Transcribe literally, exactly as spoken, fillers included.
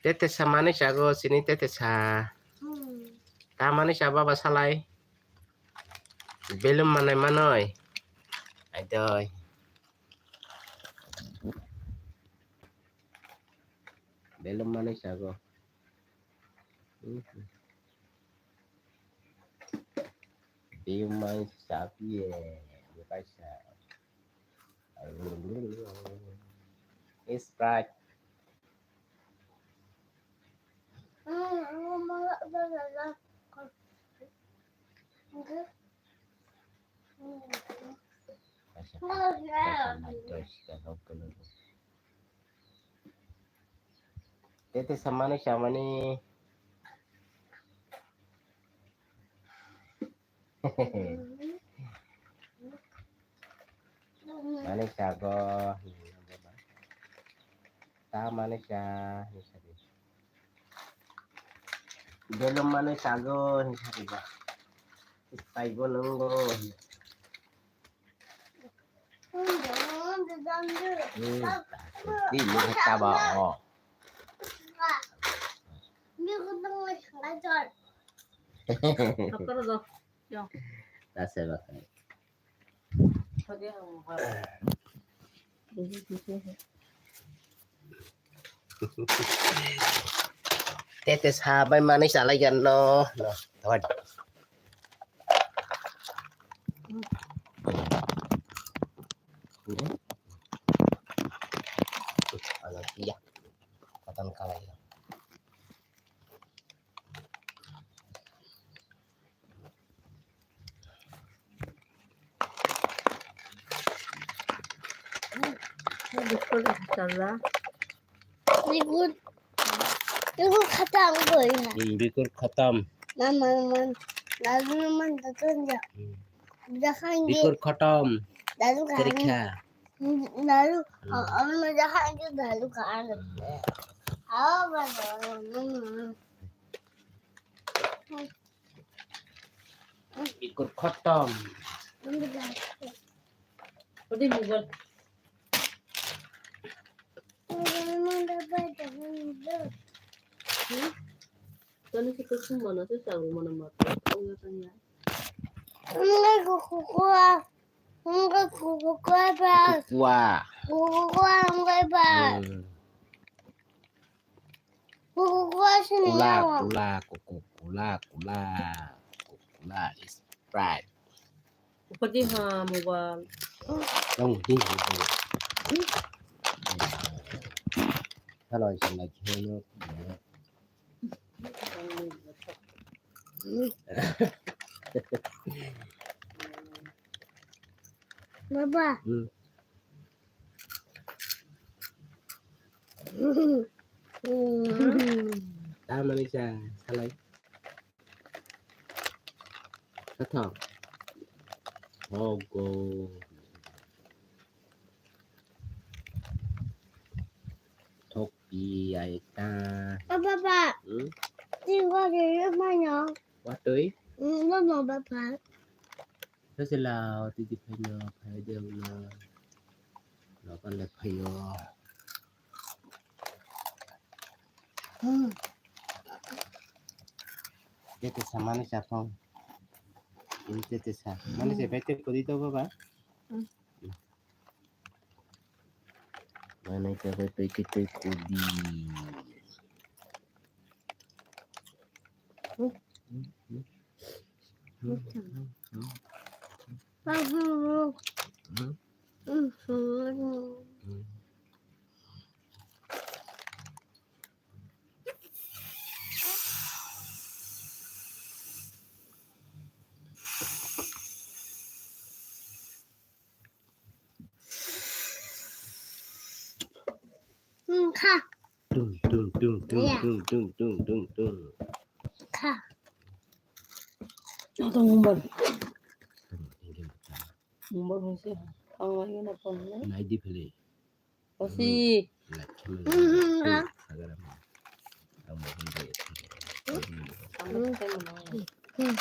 Tete sa manwi chago, chini tete sa. Ta manwi cha baba salai. Belum manai manoi. Aidoi. Belum manwi chago. Belum manwi chago ye. Bukaisa. Sprite. Tete sa manwi chamani. Manwi chago. Ta manwi cha. Belum manwi chago hinsa riba. Taibo nungbo. Hmm, di ni taba o. Tase bakai. Tete sa bai manwi chalai gan no. No, thawai. Ano iya. Kotan kalai. Bikur, bikur khatam koi ha. Hmm, bikur khatam. Mama, mama, lalu mama datang ya. Hmm. Jahan ye. Bikur khatam. Lalu kan. Terikha. Lalu, hmm. Mama jahan ye lalu kan. Hmm. Awa, mama, mama. Bikur khatam. Odi mobile. Hmm? Tani si kusum mana tu sabu mana mati. Kau ya tanya. Enggak kukua. Enggak kukua ba. Kukua. Kukua enggak ba. Hmm. Kukukua sini yawa. Kula, kula, kuku, kula, kula, kukula, Sprite. Upadi ha mobile. Yang di, di, di. Hello, isin lagi hello. Baba. Hmm. Tamani cha salai. Kathok. Ogo. Thok pi ai ta. Baba. Hmm? Tinggal di rumah ya. Watwi? Mm, no, no, Papa. Sasi lao, titi phaino, phai de ulo. Lo kan le phaio. Hmm. Tete sa mani sa phong. Ini tete sa. Mani sa bete kodi to baba. Hmm. Mani sa bete kodi. Hmm, kha. Tung, tung, tung, tung, tung, tung, tung, tung, tung. Kha. Atong mobile. Mobile hwnse. Ang lagi na phone na. Nai di phele. Osi. Hmm, like, hmm, hmm, hmm. Agara ma. Ang mo hwnse. Ang mo hwnse. Hmm.